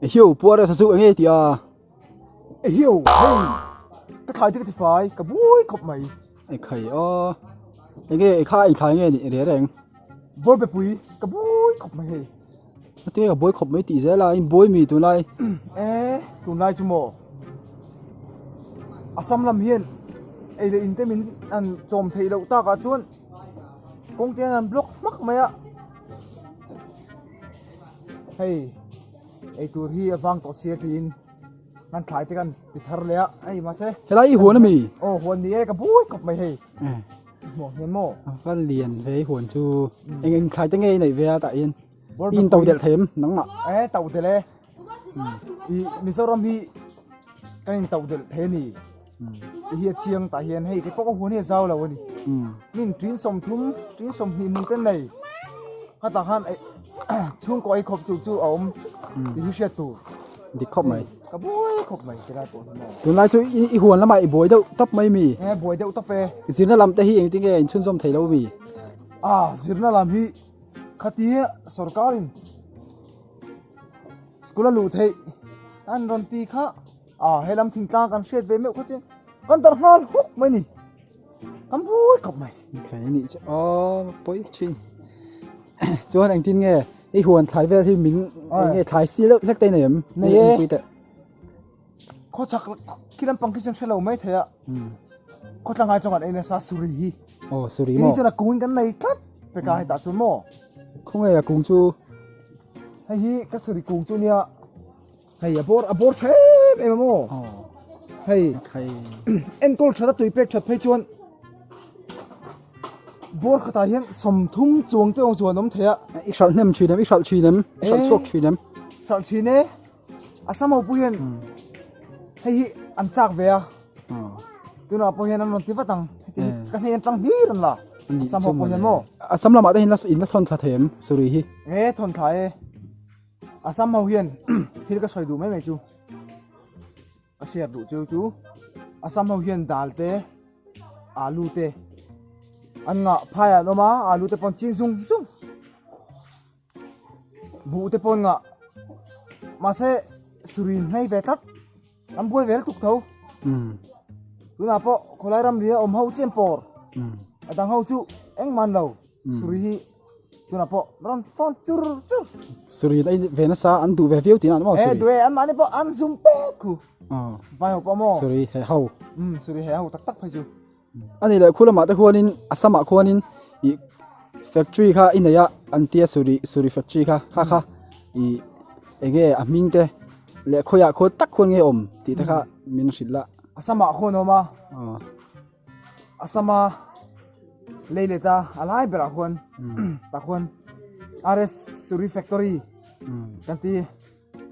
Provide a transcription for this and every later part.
Ehiu puar e sachu enge tia. Ehiu hei ka thlai te ka ti fai ka buai khawp mai. E khai aw enge e kha i thlai nge ni re reng. Bawlpe pui ka buai khawp mai hei. Ate ka buai khawp mai tih zel a in buai mi tunlai. E tunlai chu maw Assam lam hian ei leh in te min an chawm theih loh takah chuan kawng te hian an block hmak mai a. Hei eitur hi a vang tawh sia tiin kan thlai te kan ti thar leh a hei mahse helai i huan ami aw huan ni e ka bui khawp mai hei hmuh hian maw a van lian ve huan chu eng eng thlai te nge i neih ve a tah hian i in to delh thei em nangmah e to delh e i Mizoram hi kan in to delh thei a ni ti hi a chiang tah hian hei keipawh ka huan hi a zau lo a ni min ṭin 30 ṭin 20 hmun te nei khatah khan chhungkaw ei khawp chu chu a awm ti hi hriat tur dik khawp mai ka buai khawp mai tilai pawh hi maw tunlai chu i huan lamah i buai deuh tawp mai mi e buai deuh tawp e zirna lam te hi engtin nge inchhunzawm thei lo mi a zirna lam hi khatia sorkarin school a luh theih an rawn ti kha A helam thingtlang kan hriat ve meuh kha chuan kan darh nghal huk mai ni kan buai khawp mai. Thlai a nih chu aw pawi thin chuan engtin nge i huan thlai vel hi min eng nge thlai si deuh hlek te nei em nei e khaw chak khi lampang khi chuan hre lo mai thei a khaw tlangai chuan kan ei nasa suri hi aw suri maw chuan a kung in kan nei tlat peka hetah chuan maw khawnge a kung chu hei hi ka suri kung chu nia Hei a bawr a bawr tha em em a maw? Hei enkawl that a tui pek that phei chuan bawr khatah hian 30 chuang te awm chuan awm thei a. I hralh hnem thin em? I hralh thin em? I hralh chhuak thin em? Hralh thin e. A sam ho pawh hian hei hi an chak ve a. Tunah pawh hian an rawn ti vat ang. Heti hi ka hnen atang hlir an la. A sam ho pawh hian maw? A sam lamah te hian in la thawn thla thei em? Suri hi. E thawn thla e. Assam ho hian thil ka sawi duh mai mai chu ka share duh chu chu Assam ho hian dal te alu te an ngah phai ah an awm a alu te pawh an ching zung zung buh te pawh an ngah mahse surin hmei ve tlat an buai vel tuk tho tunah pawh khawlai ramri a awm ho chian pawr a dang ho chu engmah an lo suri hi Tunah pawh rawn phone chur chur. Suri dai ve nasa an duh ve viau tihna maw suri. Eh duh e an mahni pawh an zum pek khu. Aw. Vai ho pawh maw. Suri he ho. Um suri he ho tak tak phei chu. Ani leh khu lamah te khuanin Assam ah khuanin i factory kha i nei a an tia suri suri factory kha kha kha i enge a hming te leh khawiah khaw tak khuan nge awm tih te kha min hrilh la. Assam ah khuan awm a. Aw. Assam a lei let a a lai berah khuan tah khuan RS Suri Factory kan ti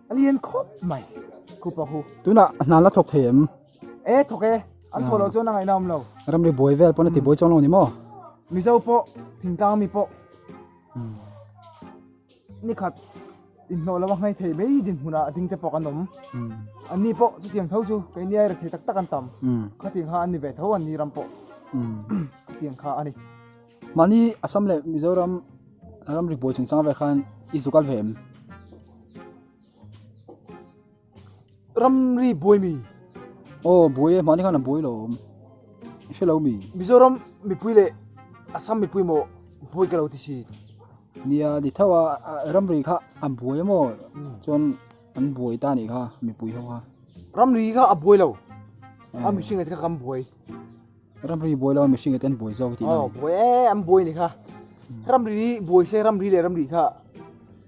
a lian khawp mai khupa khu. Tunah hna la thawk thei em? E thawk e an thawh loh chuan a ngaihna awm lo. Ramri buai vel pawn a ti buai chuang lo ni maw? Mizo pawh thingtlang mi pawh Nikhat inhnawh lo a nghei thei mai dinhmunah a ding te pawh kan awm. An ni pawh chutiang tho chu keini ai rethei tak tak an tam. Khatiang kha an ni ve tho an ni ram pawh. Khatiang kha a ni. Mahni Assam leh Mizoram ramri buai chungchang vel khan i zuk al ve em? Ramri buai mi. Aw buai e mahni khan a buai lo awm. I hre lo mi. Mizoram mipui leh Assam mipui maw buai ka lo ti si. Nia ni tho a ramri kha a buai a maw chuan an buai ta nih kha mipui ho kha. Ramri kha a buai lo a mihring te kha kan buai. Ramri buai lo a mihring te an buai zawk tih na. Aw buai e an buai ni kha. Ramri buai se ramri leh ramri kha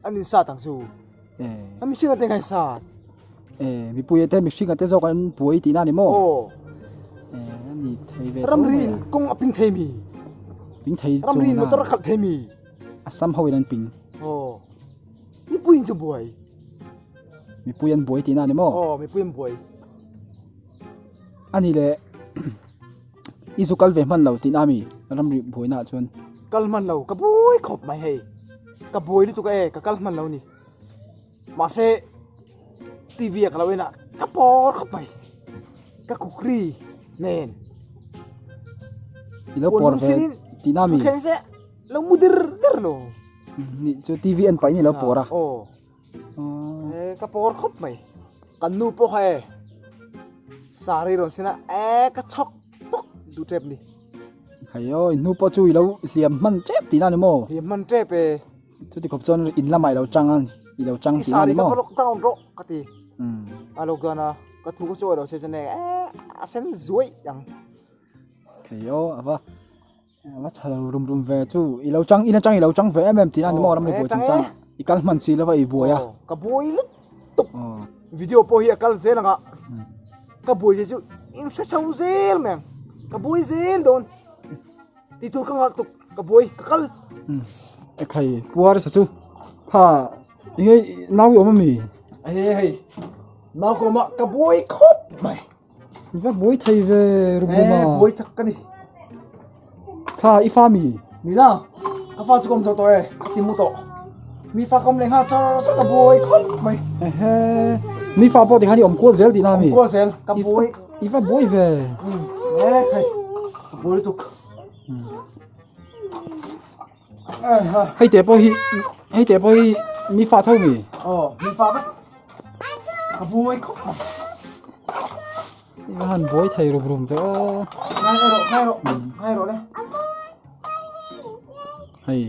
an in sat ang chu. Eh. A mihring te ngai sat. Eh mipui te mihring te zawk an buai tih na ni maw? Aw. Eh ani thei ve tho. Ramri in kawng a ping thei mi. Ping thei chu. Ramri in motor a khalh thei mi. Assam ho in an ping. Aw. Mipui in chu buai. Mipui an buai tih na ni maw? Aw mipui an buai. Ani le i zu kal ve hman lo tih na mi ramri buaina ah chuan. Kal hman lo ka buai khawp mai hei ka buai lutuk e ka kal hman lo ni mahse TV ah ka lo en a ka pawr khawp mai ka kukri nen I lo pawr ve tih na mi. Thleng se lo mu dir dir lo. Ni chu TV en pahin i lo pawr a. Aw. E ka pawr khawp mai. Kan nu pawh kha e sari rawn sin a e ka chhawk pawk duh tep ni. Khai aw in nu pawh chu i lo hliam hman tep tihna ni maw? Hliam hman tep e. Chuti khawp chuan in lamah i lo chang a i lo chang tihna ni maw? I sari ka va lockdown rawh ka ti. A lockdown a ka thu ka chawi lo se chuan e a sen zuaih ang. Khai aw a va A tha lo rum rum ve chu i lo chang in atang i lo chang ve em em tihna ni maw ramri buai chungchang ah i kal hman si lova i buai a. Ka buai lutuk video pawh hi a kal zel ang a ka buai zia chu in hre chho zel mai ang ka buai zel dawn tih tur ka nghal tuk ka buai ka kal. Ekhai puar sa chu kha enge nau i awm ami? Hei hei nau ka awm a ka buai khawp mai. Va buai thei ve Rubima. Eh, buai tak ka ni. Kha i fa mi? Nila, ka fa chu ka awm zo tawh e, ka ti mu tawh. Mi fa ka awm leh nghal char char ka buai khawp mai. Ehe, mi fa pawh tikhan i awm kual zel tihna mi? Awm kual zel, ka buai. I va buai ve. Eh, khai, ka buai lutuk. Hei te pawh hi hei te pawh hi mi fa tho mi? Aw, mi fa vek. Ka buai khawp mai. I han buai thei rum rum ve aw. Ngai rawh, ngai rawh, ngai rawh le. Hei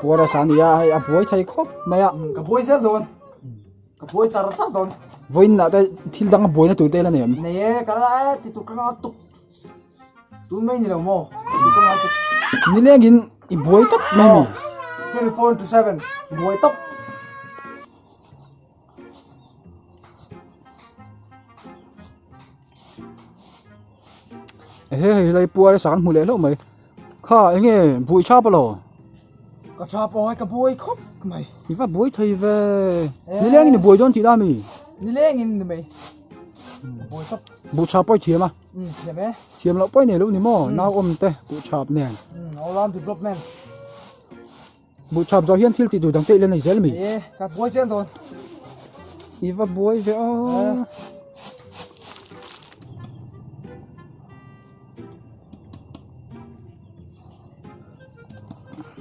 puar a sa nia, hei a buai thei khawp mai a. Ka buai zel dawn. Ka buai char char dawn. Vawiin ah te thil dang a buaina tur te la nei em? Nei e, ka la e, ti tur ka nghal tuk. Tun mai ni lo maw? Ti ka ngai tuk. Nilengin i buai tawp mai mi. 24 into 7 buai tawp. Ehe hei lai puar sa kan hmu leh hlauh mai. Kha enge buai tha pawh lo? Ka tha pawh hai ka buai khawp mai. I va buai thei ve. Nilengin i buai dawn tih la mi? Nilengin ni mai. Buai tawp. Buh tha pawh i thiam a. Thiam e. Thiam loh pawh i nei loh ni maw? Nau awm te buh chhap nen. All round development. Buh chhap zawh hian thil tih duh dang te i la nei zel mi? E, ka buai zel dawn. I va buai ve aw.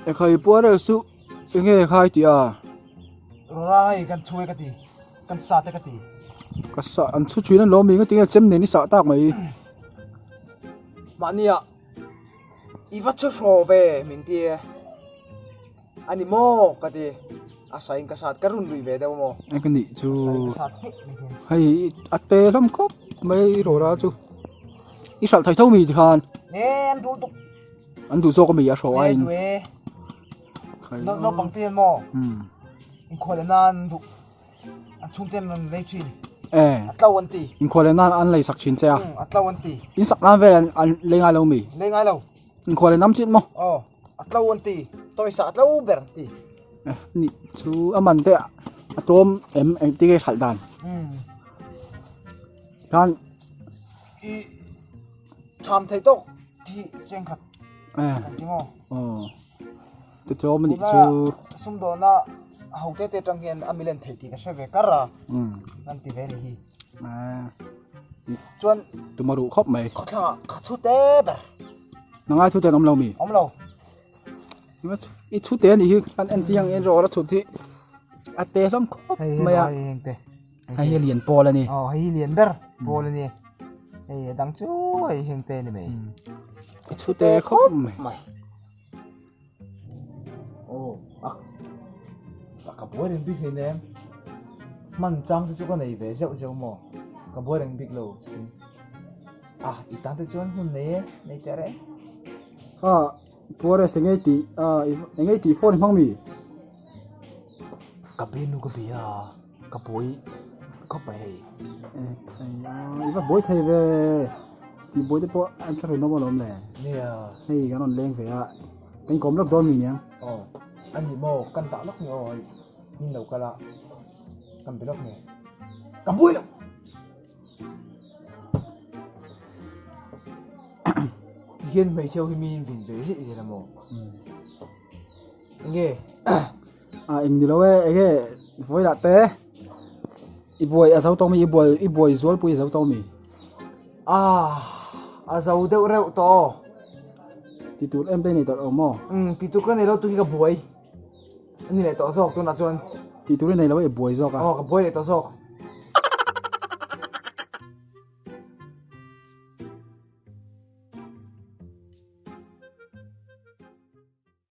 Ekhai puar reuh suh enge khai tih a? Rai kan chhuai ka ti, kan sa te ka ti. Ka sa an chhu thin an lawm i ngatinge chem nen i sah tak mai. Mahnia i va chhu hraw ve min ti e. A ni maw ka ti. A sa in ka sat ka run lui ve deuh maw. Eng ka nih chu. A sa in ka sat hnih mai tin. Hei a te hlawm khawp mai i rawra chu. I hralh thei tho mi tikhan. Ne an duh tuk. An duh zawk a mi a hraw aiin. Ne duh e. Naupang te hian maw inkhual leh nan duh an chhungte an rawn lei thin a tlo an ti. Inkhual leh nan an lei sak thin che a. A tlo an ti. In sak nan vel an lei ngai lo mi? Lei ngai lo. Inkhual leh nam chin maw? Aw a tlo an ti tawisa a tlo ber an ti. Ni chu a man te a tlawm em engtin nge hralh dan? Khan i tham thei tawk hi chengkhat an ti maw? Aw. Ti tlawm a nih chu. Sumdawna ho te te atang hian a milen theih tih ka hre ve kar a. Kan ti ve ni hi. Chuan tuma ruh khawp mai. Khawthlangah ka chhu te ber. Nangai chhu te an awm lo mi? Awm lo. I chhu te a nih hi kan en chiang en rawh a chhut hi a te hlawm khawp mai a. Hei hi lian pawl a ni. Aw hei hi lian ber pawl a ni. Hei a dang chu hei heng te a ni mai. I chhu te khawp mai. Aw a a ka buai reng bik hleinem hman chang te chu ka nei ve zeuh zeuh maw ka buai reng bik lo chutin a i tan te chuan hmun nei e nei teh reng. Kha puar eng nge tih a eng nge tih phone hmang mi? Ka be nu ka be a ka buai khawp mai hei. I va buai thei ve tih buai te pawh an thla rinawm alawm le. Nia. Hei kan rawn leng ve a kan inkawm lawk dawn mi nia. Aw a ni maw kan dah lawk ni aw hei min lo kal a kan be lawk ni ka buai lo. Tihian hmeichhe ho hi mi in vin ve zih zel a maw? Enge? A eng ni lo e, enge vawilah te i buai a zo tawh mi i buai i buai zualpui a zo tawh mi? Ah a zo deuh reuh tawh aw. Ti tur em te nei tawh lo maw? Umm ti tur ka nei lo tu hi ka buai a ni leh tawh zawk tunah chuan. Tih tur i nei lo a i buai zawk a. Aw ka buai leh tawh zawk.